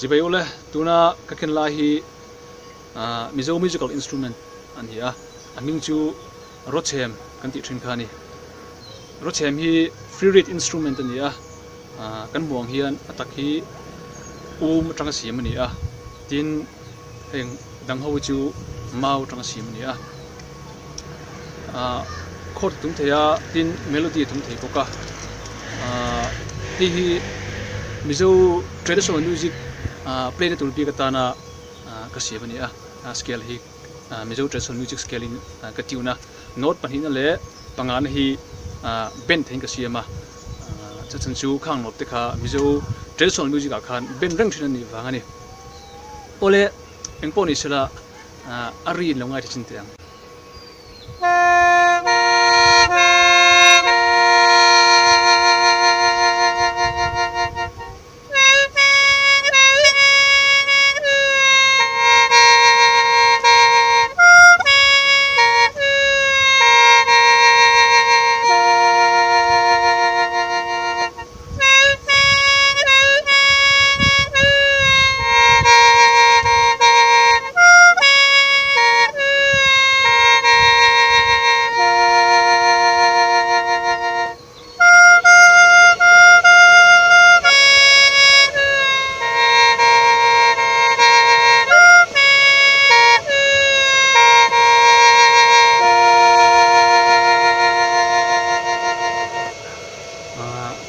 Chibai ule, tuna ka ken lai hi Mizo musical instrument a ni a, a hming chu Rawchhem kan tih thin kha a ni. Rawchhem hi free reed instrument a ni a, kan hmuh ang hian a tak hi um atanga siam a ni a, tin heng dang ho hi chu mau atanga siam a ni a. Chord a tum thei a, tin melody a tum thei bawk a, hei hi Mizo traditional music play na tur bik atana ka siam a ni a, scale hi Mizo traditional music scale in ka tune a, note pahnihna leh pangana hi bend theiin ka siam a, chhan chu khang note te kha Mizo traditional music ah khan bend reng thin a nih vang a ni. Awle engpawh ni sela a ri in lo ngaithla chin teh ang.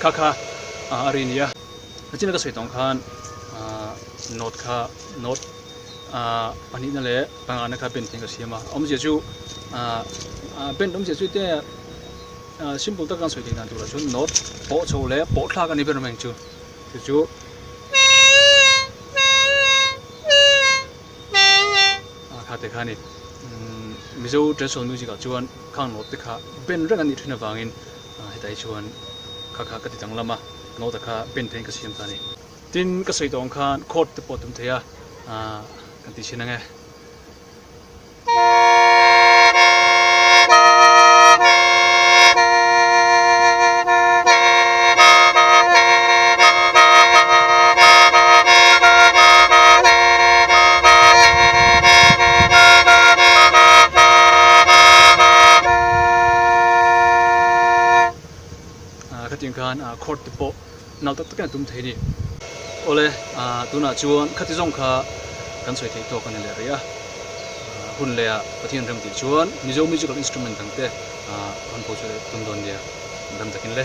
Kha kha a ri nia nachina ka sawi tawng khan note kha note pahnihna leh pangana kha band thing ka siam a awmzia chu band awmzia chu te simple taka kan sawi theih dan turah chuan note pawh chho leh pawh thlak a ni ber mai ang chu chu chu kha te kha a ni Mizo traditional music ah chuan khang note te kha band reng a nih thin avangin hetah hi chuan kha kha ka ti danglam a note kha band theihin ka siam ta a ni. Tin ka sawi tawh ang khan chord te pawh a tum thei a kan tih chhin ang e. Khatiang khan chord te pawh nalh tak takin a tum thei a ni. Awle, tunah chuan khati zawng kha kan sawi theih tawk a ni leh rih a. Hun lehah Pathian rem tih chuan Mizo musical instrument dang te rawn pho chhuah leh tum dawn nia. Dam takin le.